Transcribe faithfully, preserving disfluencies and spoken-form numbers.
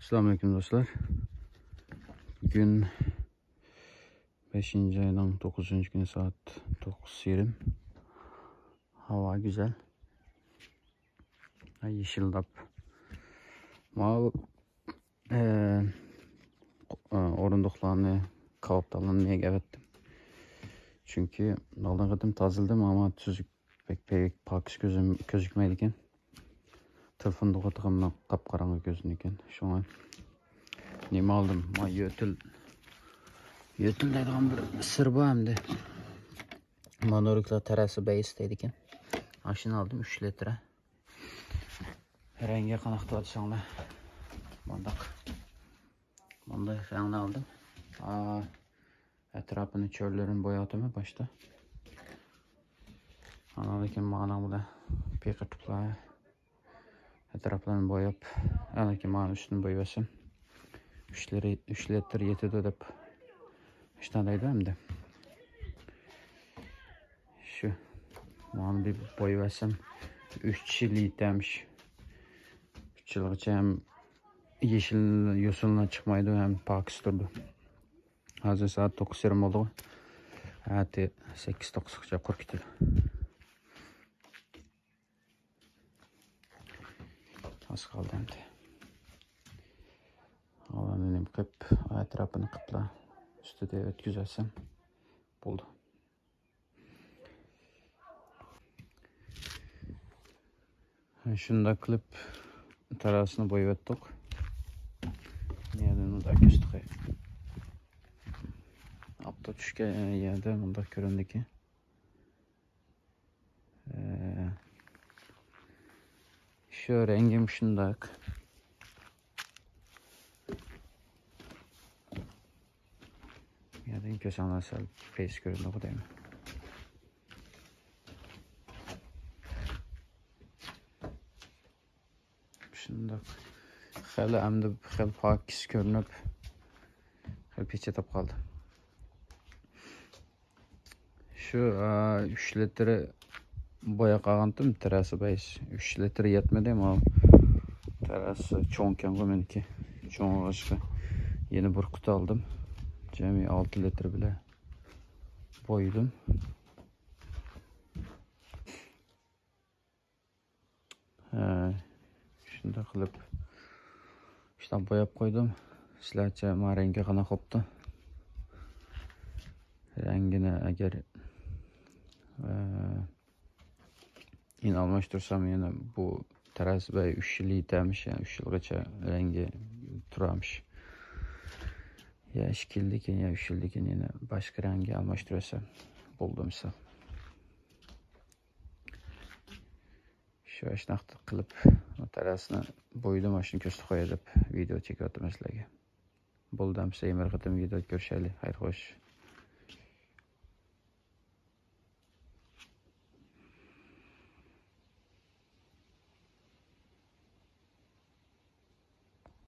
ئەسسالامۇئەلەيكۇم دوستلار. بۈگۈن بەشىنچى ئاينىڭ توققۇزىنچى كۈنى، سائەت توققۇز يېرىم. ھاۋا گۈزەل. ھە، يېشىلداپ. ماۋۇ، ئە، ئورۇندۇقلارنى، كاۋاپتالارنى نېگە ئەۋەتتىم؟ چۈنكى ئالدىنقى قېتىم تازىلىدىم، ئەمما تۈزۈك، بەك، بەك پاكىز كۆزۈم-، كۆزۈكمەيدىكەن. تېلېفوندا ئوتۇرغاندا قاپقاراڭغۇ كۆرۈنىدىكەن. شۇڭا نېمە ئالدىم؟ ما يۆتىل، يۆتىل دەيدىغان بىر سىر بار ئەمدى. مانورىكلار تەرەسى بەيس دەيدىكەن. ئاشۇنى ئالدىم، ئۈچ لىتىر. رەڭگى قانداق دەۋاتساڭلار. مانداق. مانداق رەڭنى ئالدىم. ئا، ئەتراپىنى، چۆللىرىنى بوياۋاتىمەن باشتا. ئاندىن كېيىن مانا بۇلار پېقىرتىپلار. ئەتراپلىرىنى بوياپ، ئاندىن كېيىن مانا ئۈستىنى بويىۋەتسەم. ئۈچ لىتىر، ئۈچ لىتىر يېتىدۇ دەپ. ئىشتان دەيدۇ ئەمدى. شۇ. مانا بىر بويىۋەتسەم، ئۈچ يىل يېتەمش. ئۈچ يىلغىچە ھەم يېشىل يوسۇنلار چىقمايدۇ، ھەم پاكىز تۇرىدۇ. ھازىر سائەت توققۇز يېرىم بولدىغۇ. ئەتە سەككىز توققۇزغىچە قۇرۇپ كېتىدۇ. ئاز قالدى ئەمدى. ئۇلارنى نېمە قىلىپ، ئەتراپىنى قىپلا ئۈستىدە ئۆتكۈزۈۋەتسەم بولدى. شۇنداق قىلىپ تېرراسىنى بويىۋەتتۇق. يەنە مۇنداق كۆرسىتەي. ئاپتاپ چۈشكەن يەردە مۇنداق كۆرۈنىدىكەن. ئە، شۇ رەڭگى مۇشۇنداق. يەردىن كۆرسەڭلار سەل پەيس كۆرۈنىدۇ دەيمەن. شۇنداق. خېلى ئەمدى خېلى پاكىز كۆرۈنۈپ، خېلى پېچەتەپ قالدى. شۇ، ئا، ئۈچ لىتىر بوياپ قالغانتىم، تېرراسا بەيس. ئۈچ لىتىر يەتمىدى، ماۋۇ تېرراسا چوڭكەنغۇ مېنىڭكى. چوڭ بولغاچقا يەنە بىر قۇتا ئالدىم. جەمئىي ئالتە لىتىر بىلەن بويىدىم. ھە، شۇنداق قىلىپ، شۇنداق بوياپ قويدۇم. سىلەرچە، ما رەڭگى قانداق بوپتۇ؟ رەڭگىنى ئەگەر، ئە، يەنە ئالماشتۇرسام، يەنە بۇ تېرراسا بەيس ئۈچ يىل يېتەمش، يەنى ئۈچ يىلغىچە رەڭگى تۇرامش. يا ئىككى يىلدىن كېيىن، يا ئۈچ يىلدىن كېيىن يەنە باشقا رەڭگە ئالماشتۇرسام بولدى مىسال. شۇ ئاشۇنداق قىلىپ، تېرراسىنى بويىدىم، ئاشۇنى كۆرسىتىپ قوياي دەپ ۋىدېئو چېكىۋاتىمەن سىلەرگە. بولدى، ئەمىسە يەنە بىر قېتىم ۋىدېو كۆرۈشەيلى. خەير، خوش.